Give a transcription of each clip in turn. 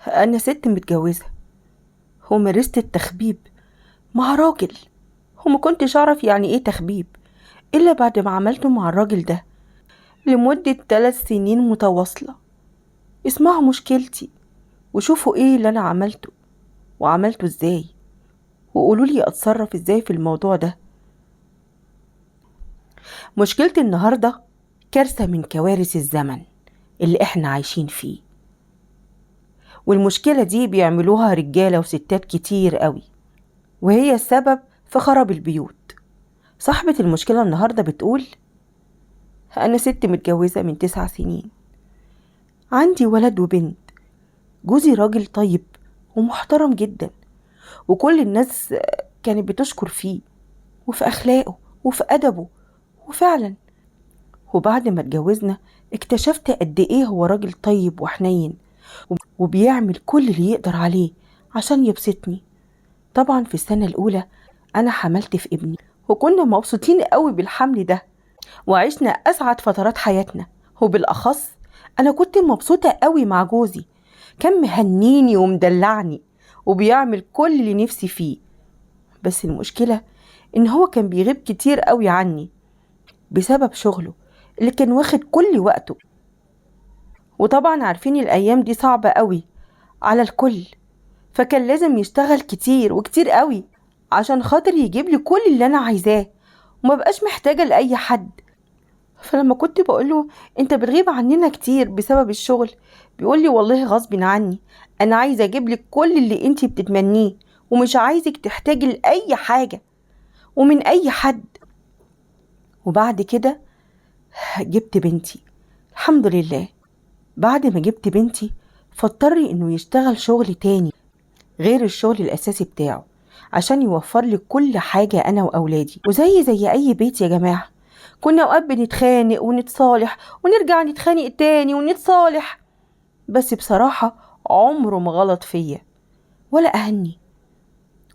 أنا ست متجوزة ومارست التخبيب مع راجل، وما كنتش أعرف يعني إيه تخبيب إلا بعد ما عملته مع الراجل ده لمدة 3 سنين متواصلة. اسمعوا مشكلتي وشوفوا إيه اللي أنا عملته وعملته إزاي، وقولوا لي أتصرف إزاي في الموضوع ده. مشكلتي النهاردة كارثة من كوارث الزمن اللي إحنا عايشين فيه، والمشكلة دي بيعملوها رجالة وستات كتير قوي، وهي السبب في خراب البيوت. صاحبة المشكلة النهاردة بتقول: أنا ست متجوزة من 9 سنين، عندي ولد وبنت، جوزي راجل طيب ومحترم جدا، وكل الناس كانت بتشكر فيه وفي أخلاقه وفي أدبه، وفعلا وبعد ما اتجوزنا اكتشفت قد إيه هو راجل طيب وحنين، وبيعمل كل اللي يقدر عليه عشان يبسطني. طبعا في السنة الأولى أنا حملت في ابني، وكنا مبسوطين قوي بالحمل ده، وعشنا أسعد فترات حياتنا، وبالأخص أنا كنت مبسوطة قوي مع جوزي، كان مهنيني ومدلعني وبيعمل كل اللي نفسي فيه. بس المشكلة إن هو كان بيغيب كتير قوي عني بسبب شغله اللي كان واخد كل وقته، وطبعا عارفين الأيام دي صعبة قوي على الكل، فكان لازم يشتغل كتير وكتير قوي عشان خاطر يجيب لي كل اللي أنا عايزاه وما بقاش محتاجة لأي حد. فلما كنت بقوله انت بتغيب عننا كتير بسبب الشغل، بيقول لي والله غصب عني، انا عايزه اجيب لك كل اللي انت بتتمنيه ومش عايزك تحتاجي لاي حاجه ومن اي حد. وبعد كده جبت بنتي الحمد لله. بعد ما جبت بنتي فاضطر انه يشتغل شغل تاني غير الشغل الاساسي بتاعه عشان يوفر لي كل حاجه انا واولادي. وزي زي اي بيت يا جماعه، كنا اوقات بنتخانق ونتصالح ونرجع نتخانق تاني ونتصالح، بس بصراحة عمره ما غلط فيا ولا أهني.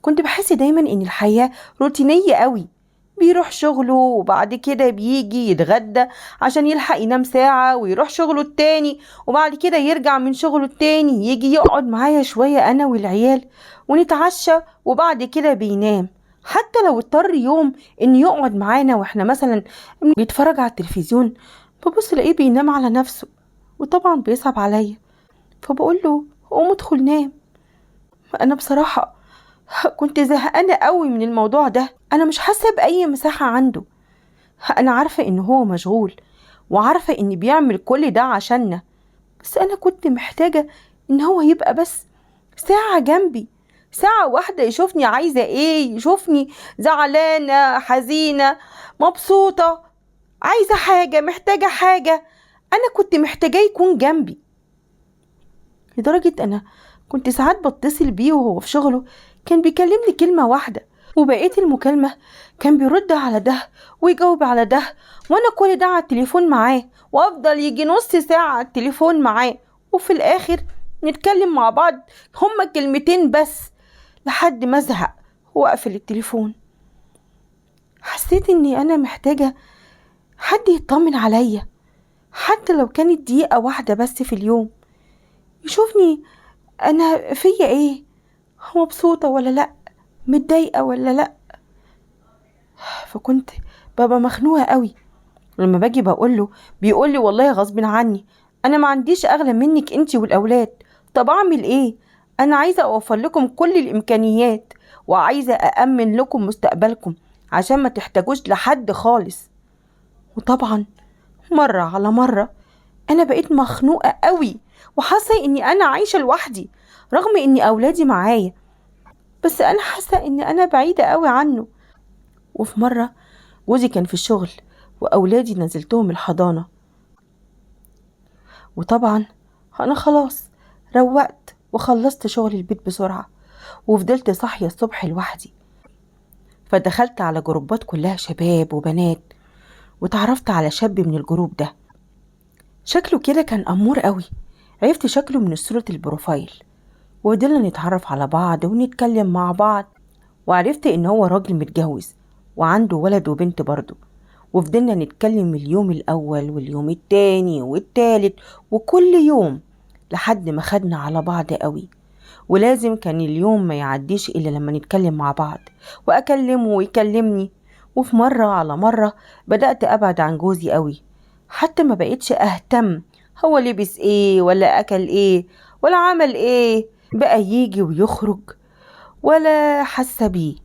كنت بحس دايما إن الحياة روتينية قوي، بيروح شغله وبعد كده بيجي يتغدى عشان يلحق ينام ساعة ويروح شغله التاني، وبعد كده يرجع من شغله التاني يجي يقعد معايا شوية أنا والعيال ونتعشى، وبعد كده بينام. حتى لو اضطر يوم إن يقعد معانا وإحنا مثلا بيتفرج على التلفزيون، ببص الاقيه بينام على نفسه، وطبعا بيصعب عليا، فبقول له قوم ادخل نام. أنا بصراحة كنت زهقانة قوي من الموضوع ده، أنا مش حاسة بأي مساحة عنده. أنا عارفة إن هو مشغول وعارفة إن بيعمل كل ده عشاننا، بس أنا كنت محتاجة إن هو يبقى بس ساعة جنبي، ساعة واحدة يشوفني عايزة إيه، يشوفني زعلانة حزينة مبسوطة عايزة حاجة محتاجة حاجة. أنا كنت محتاجة يكون جنبي، لدرجة أنا كنت ساعات بتصل بيه وهو في شغله كان بيكلمني كلمة واحدة، وبقية المكالمة كان بيرد على ده ويجاوب على ده، وأنا كل ده على التليفون معاه، وأفضل يجي نص ساعة على التليفون معاه، وفي الآخر نتكلم مع بعض هما كلمتين بس لحد ما أزهق وأقفل التليفون. حسيت إني أنا محتاجة حد يطمن عليا، حتى لو كانت دقيقة واحدة بس في اليوم، يشوفني أنا فيا إيه، مبسوطة ولا لأ، متضايقة ولا لأ. فكنت ببقى مخنوقة قوي لما باجي بقوله، بيقولي والله غصب عني، أنا ما عنديش أغلى منك أنتي والأولاد، طب أعمل إيه؟ أنا عايزة أوفر لكم كل الإمكانيات وعايزة أأمن لكم مستقبلكم عشان ما تحتاجوش لحد خالص. وطبعا مرة على مرة أنا بقيت مخنوقة قوي وحاسة إني أنا عايشة لوحدي رغم إني أولادي معايا، بس أنا حاسة إني أنا بعيدة قوي عنه. وفي مرة جوزي كان في الشغل وأولادي نزلتهم الحضانة، وطبعا أنا خلاص روقت وخلصت شغل البيت بسرعة وفضلت صاحية الصبح لوحدي. فدخلت على جروبات كلها شباب وبنات، وتعرفت على شاب من الجروب ده، شكله كده كان أمور قوي، عرفت شكله من صورة ال profile، وفضلنا نتعرف على بعض ونتكلم مع بعض، وعرفت إن هو راجل متجوز وعنده ولد وبنت برضه. وفضلنا نتكلم اليوم الأول واليوم التاني والتالت وكل يوم، لحد ما خدنا على بعض قوي، ولازم كان اليوم ما يعديش إلا لما نتكلم مع بعض، وأكلمه ويكلمني. وفي مرة على مرة بدأت أبعد عن جوزي قوي، حتى ما بقيتش أهتم هو لبس إيه ولا أكل إيه ولا عمل إيه، بقى يجي ويخرج ولا حاسة بيه،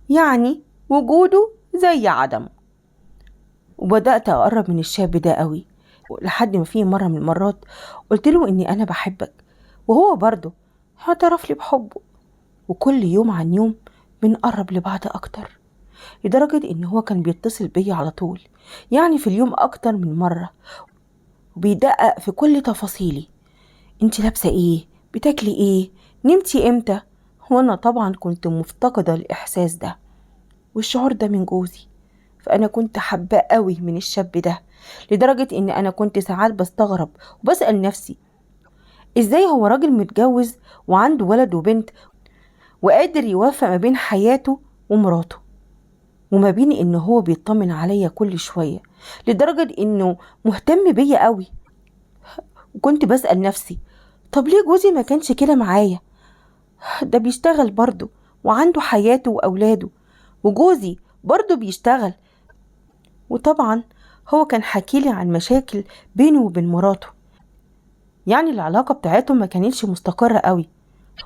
يعني وجوده زي عدمه. وبدأت أقرب من الشاب ده قوي، لحد ما في مرة من المرات قلت له إني أنا بحبك، وهو برضه اعترف لي بحبه. وكل يوم عن يوم بنقرب لبعض أكتر، لدرجة إن هو كان بيتصل بيا على طول، يعني في اليوم أكتر من مرة، وبيدقق في كل تفاصيلي، انت لابسة ايه، بتاكلي ايه، نمتي امتى. وانا طبعا كنت مفتقدة الإحساس ده والشعور ده من جوزي، فأنا كنت حابة قوي من الشاب ده، لدرجة إن أنا كنت ساعات بستغرب وبسأل نفسي إزاي هو راجل متجوز وعنده ولد وبنت وقادر يوافق ما بين حياته ومراته، وما بين إن هو بيطمن عليا كل شوية، لدرجة إنه مهتم بيا قوي. وكنت بسأل نفسي طب ليه جوزي ما كانش كده معايا، ده بيشتغل برضه وعنده حياته وأولاده، وجوزي برضه بيشتغل. وطبعا هو كان حكيلي عن مشاكل بينه وبين مراته، يعني العلاقة بتاعتهم ما كانتش مستقرة قوي.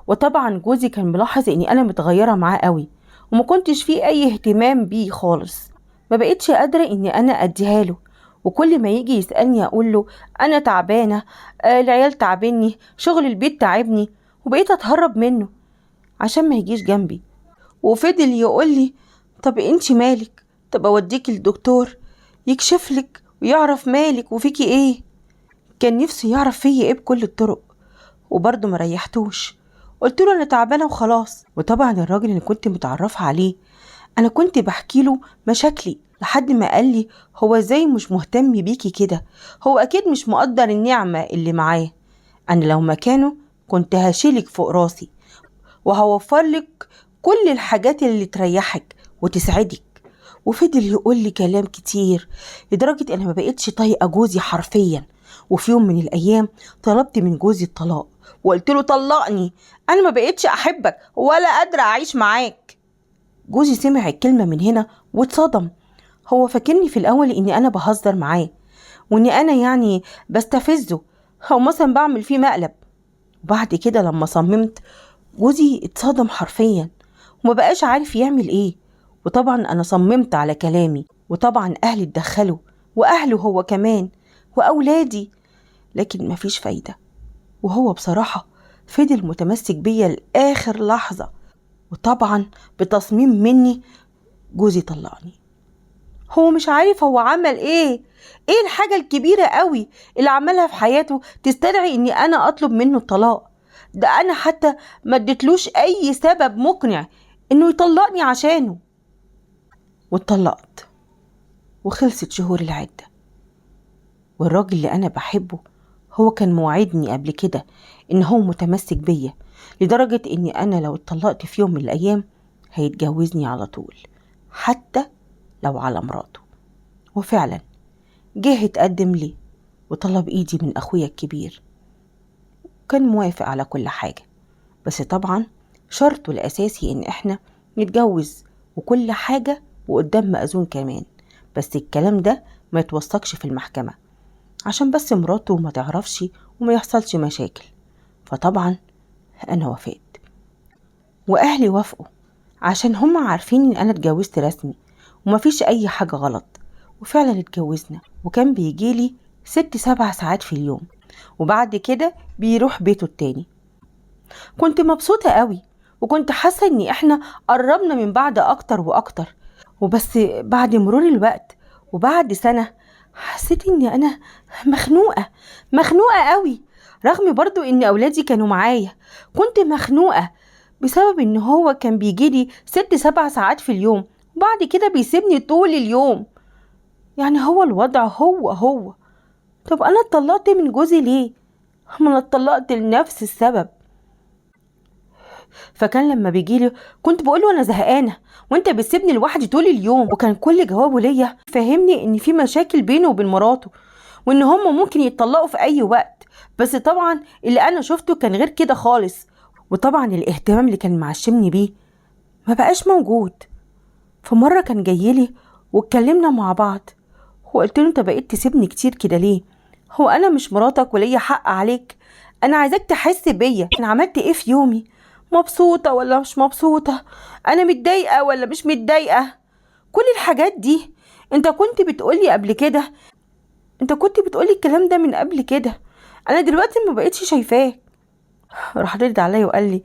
وطبعا جوزي كان ملاحظ اني انا متغيرة معاه قوي، وما كنتش فيه اي اهتمام بيه خالص، ما بقتش قادرة اني انا اديها له. وكل ما يجي يسألني اقول له انا تعبانة، العيال تعبني، شغل البيت تعبني، وبقيت اتهرب منه عشان ما يجيش جنبي. وفضل يقول لي طب انتي مالك، طب اوديكي للدكتور يكشف لك ويعرف مالك وفيكي ايه. كان نفسه يعرف فيا ايه بكل الطرق، وبرضه ما ريحتوش، قلت له انا تعبانه وخلاص. وطبعا الراجل اللي كنت متعرفه عليه انا كنت بحكي له مشاكلي، لحد ما قال لي هو ازاي مش مهتم بيكي كده، هو اكيد مش مقدر النعمه اللي معاه، انا لو مكانه كنت هشيلك فوق راسي وهوفر لك كل الحاجات اللي تريحك وتسعدك. وفضل يقول لي كلام كتير لدرجة أنا ما بقتش طايقة جوزي حرفيا. وفي يوم من الأيام طلبت من جوزي الطلاق وقلت له طلقني، أنا ما بقتش أحبك ولا قادرة أعيش معاك. جوزي سمع الكلمة من هنا واتصدم، هو فاكرني في الأول إني أنا بهزر معاه وإني أنا يعني بستفزه أو مثلا بعمل فيه مقلب. وبعد كده لما صممت جوزي اتصدم حرفيا وما بقاش عارف يعمل ايه. وطبعا انا صممت على كلامي، وطبعا اهلي اتدخلوا واهله هو كمان واولادي، لكن مفيش فايدة. وهو بصراحة فضل متمسك بيا لآخر لحظة، وطبعا بتصميم مني جوزي طلقني. هو مش عارف هو عمل ايه، ايه الحاجة الكبيرة قوي اللي عملها في حياته تستدعي اني انا اطلب منه الطلاق؟ ده انا حتى ما اديتلوش اي سبب مقنع انه يطلقني عشانه. واتطلقت وخلصت شهور العدة. والراجل اللي انا بحبه هو كان موعدني قبل كده ان هو متمسك بيا لدرجة اني انا لو اتطلقت في يوم من الايام هيتجوزني على طول حتى لو على مراته. وفعلا جه اتقدم لي وطلب ايدي من اخويا الكبير، كان موافق على كل حاجة، بس طبعا شرطه الاساسي ان احنا نتجوز وكل حاجة وقدام مأذون كمان، بس الكلام ده ما يتوثقش في المحكمة عشان بس مراته ما تعرفش وما يحصلش مشاكل. فطبعا انا وافقت واهلي وافقوا عشان هم عارفين ان انا اتجوزت رسمي ومفيش اي حاجة غلط. وفعلا اتجوزنا، وكان بيجيلي 6-7 ساعات في اليوم، وبعد كده بيروح بيته التاني. كنت مبسوطة قوي وكنت حاسة ان احنا قربنا من بعض اكتر واكتر. وبس بعد مرور الوقت وبعد سنة حسيت اني انا مخنوقة قوي، رغم برضو ان اولادي كانوا معايا. كنت مخنوقة بسبب ان هو كان بيجيلي 6-7 ساعات في اليوم وبعد كده بيسيبني طول اليوم. يعني هو الوضع هو. طب انا اتطلقت من جوزي ليه؟ ما انا اتطلقت لنفس السبب. فكان لما بيجيلي كنت بقوله انا زهقانه وانت بتسيبني لوحدي طول اليوم، وكان كل جوابه ليا فهمني ان في مشاكل بينه وبين مراته وان هم ممكن يتطلقوا في اي وقت، بس طبعا اللي انا شفته كان غير كده خالص. وطبعا الاهتمام اللي كان معشمني بيه ما بقاش موجود. في مرة كان جايلي واتكلمنا مع بعض، وقلت له انت بقيت تسيبني كتير كده ليه؟ هو انا مش مراتك وليا حق عليك؟ انا عايزاك تحس بيا، انا عملت ايه في يومي؟ مبسوطة ولا مش مبسوطة؟ انا متضايقة ولا مش متضايقة؟ كل الحاجات دي انت كنت بتقولي قبل كده، انت كنت بتقولي الكلام ده من قبل كده، انا دلوقتي ما بقتش شايفاه. راح رد عليا وقال لي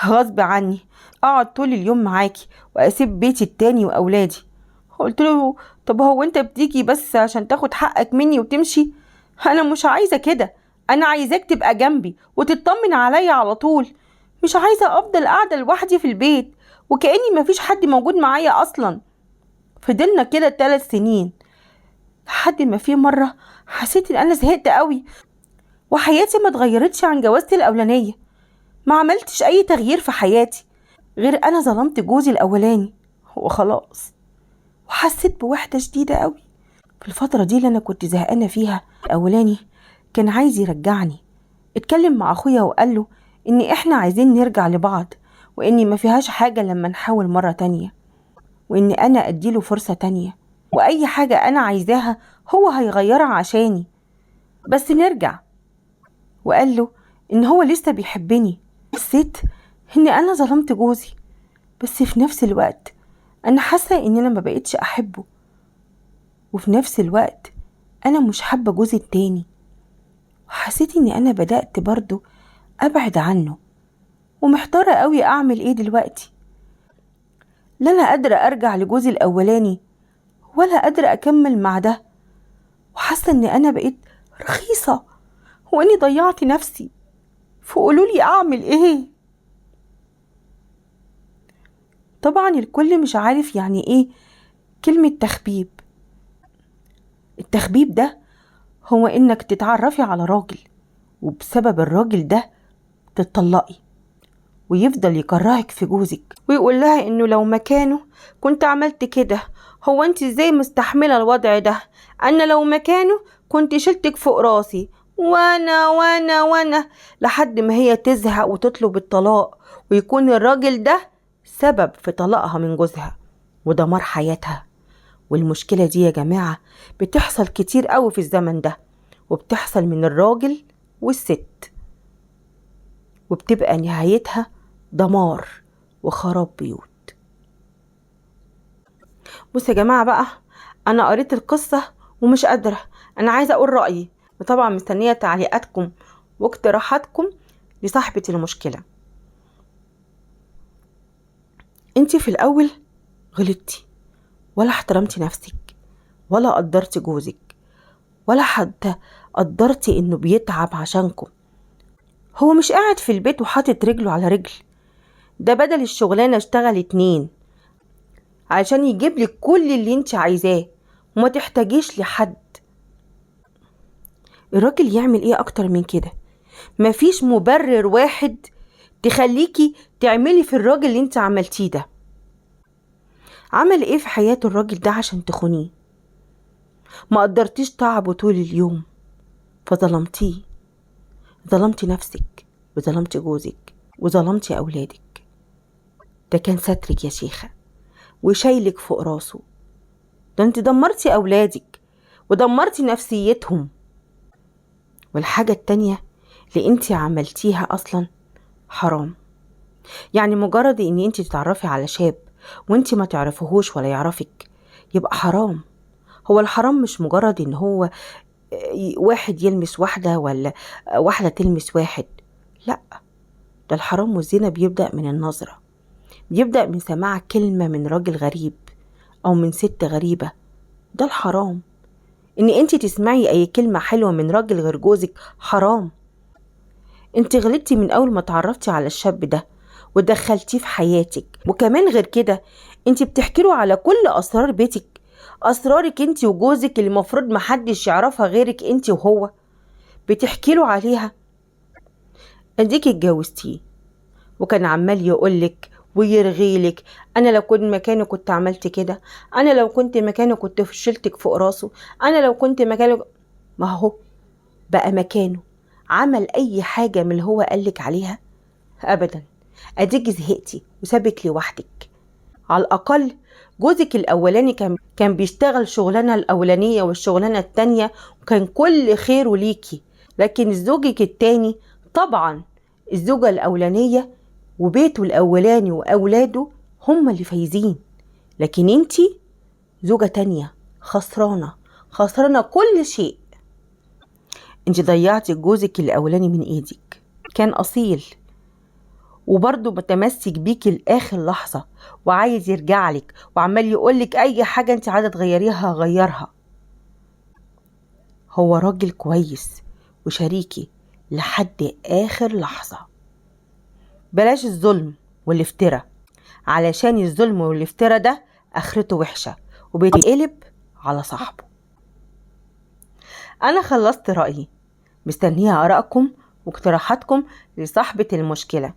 غصب عني اقعد طول اليوم معاكي واسيب بيتي التاني واولادي. قلت له طب هو انت بتيجي بس عشان تاخد حقك مني وتمشي؟ انا مش عايزه كده، انا عايزاك تبقى جنبي وتطمن عليا على طول، مش عايزه افضل قاعدة لوحدي في البيت وكاني مفيش حد موجود معايا اصلا. فضلنا كده 3 سنين لحد ما في مرة حسيت ان انا زهقت قوي وحياتي ما اتغيرتش عن جوازتي الاولانية، ما عملتش اي تغيير في حياتي غير انا ظلمت جوزي الاولاني وخلاص. وحسيت بوحده شديدة قوي في الفترة دي اللي انا كنت زهقانه فيها. الاولاني كان عايز يرجعني، اتكلم مع اخويا وقال له ان احنا عايزين نرجع لبعض، واني ما فيهاش حاجة لما نحاول مرة تانية، وان انا اديله فرصة تانية، واي حاجة انا عايزاها هو هيغيرها عشاني بس نرجع. وقال له ان هو لسه بيحبني. حسيت ان انا ظلمت جوزي، بس في نفس الوقت انا حاسه ان انا ما بقتش احبه، وفي نفس الوقت انا مش حابة جوزي التاني. وحسيت ان انا بدأت برضو ابعد عنه، ومحتاره قوي اعمل ايه دلوقتي. لا انا قادرة ارجع لجوزي الاولاني ولا قادرة اكمل مع ده، وحاسه ان انا بقيت رخيصة واني ضيعت نفسي. فقولولي اعمل ايه؟ طبعا الكل مش عارف يعني ايه كلمة تخبيب. التخبيب ده هو انك تتعرفي على راجل وبسبب الراجل ده تتطلقي، ويفضل يكرهك في جوزك ويقول لها انه لو مكانه كنت عملت كده، هو انت ازاي مستحملة الوضع ده؟ انا لو مكانه كنت شلتك فوق راسي، وانا وانا وانا، لحد ما هي تزهق وتطلب الطلاق، ويكون الراجل ده سبب في طلاقها من جوزها ودمار حياتها. والمشكلة دي يا جماعة بتحصل كتير قوي في الزمن ده، وبتحصل من الراجل والست، وبتبقى نهايتها دمار وخراب بيوت. بصوا يا جماعة بقى، أنا قريت القصة ومش قادرة، أنا عايزة أقول رأيي، وطبعا مستنية تعليقاتكم واقتراحاتكم لصاحبة المشكلة. انتي في الأول غلطتي، ولا احترمتي نفسك، ولا قدرتي جوزك، ولا حتى قدرتي انه بيتعب عشانكم. هو مش قاعد في البيت وحاطط رجله على رجل، ده بدل الشغلانة اشتغل 2 عشان يجيب لك كل اللي انت عايزاه وما تحتاجيش لحد. الراجل يعمل ايه اكتر من كده؟ مفيش مبرر واحد تخليكي تعملي في الراجل اللي انت عملتيه ده. عمل ايه في حياته الراجل ده عشان تخونيه؟ ما قدرتيش تعبه طول اليوم فظلمتيه، ظلمتي نفسك وظلمتي جوزك وظلمتي اولادك. ده كان سترك يا شيخة وشايلك فوق راسه، ده انت دمرتي اولادك ودمرتي نفسيتهم. والحاجة التانية اللي انت عملتيها اصلا حرام، يعني مجرد ان انت تتعرفي على شاب وانت ما تعرفيهوش ولا يعرفك يبقى حرام. هو الحرام مش مجرد ان هو واحد يلمس واحدة ولا واحدة تلمس واحد، لا، ده الحرام والزنا بيبدأ من النظرة، بيبدأ من سماع كلمة من راجل غريب او من ست غريبة. ده الحرام. ان انت تسمعي اي كلمة حلوة من راجل غير جوزك حرام. انت غلطتي من اول ما تعرفتي على الشاب ده ودخلتيه في حياتك، وكمان غير كده انت بتحكي له على كل اسرار بيتك، اسرارك انت وجوزك اللي المفروض محدش يعرفها غيرك انت وهو، بتحكي له عليها. اديكي اتجوزتيه وكان عمال يقولك ويرغيلك انا لو كنت مكانه كنت عملت كده، انا لو كنت مكانه كنت شلتك فوق راسه، انا لو كنت مكانه. ما هو بقى مكانه، عمل أي حاجة من اللي هو قالك عليها؟ أبدا. أديك زهقتي وسابك لوحدك. على الأقل جوزك الأولاني كان بيشتغل شغلانة الأولانية والشغلانة التانية وكان كل خيره ليكي، لكن زوجك التاني طبعا الزوجة الأولانية وبيته الأولاني وأولاده هم اللي فايزين، لكن انتي زوجة تانية خسرانة، خسرانة كل شيء. انتي ضيعتي جوزك الأولاني من ايدك، كان أصيل وبرضه متمسك بيكي لآخر لحظة وعايز يرجع لك وعمال يقولك أي حاجة انت عايزة تغيريها غيرها. هو راجل كويس وشريكي لحد آخر لحظة. بلاش الظلم والافتراء، علشان الظلم والافتراء ده آخرته وحشة وبيتقلب على صاحبه. أنا خلصت رأيي، مستنية آرائكم واقتراحاتكم لصاحبة المشكلة.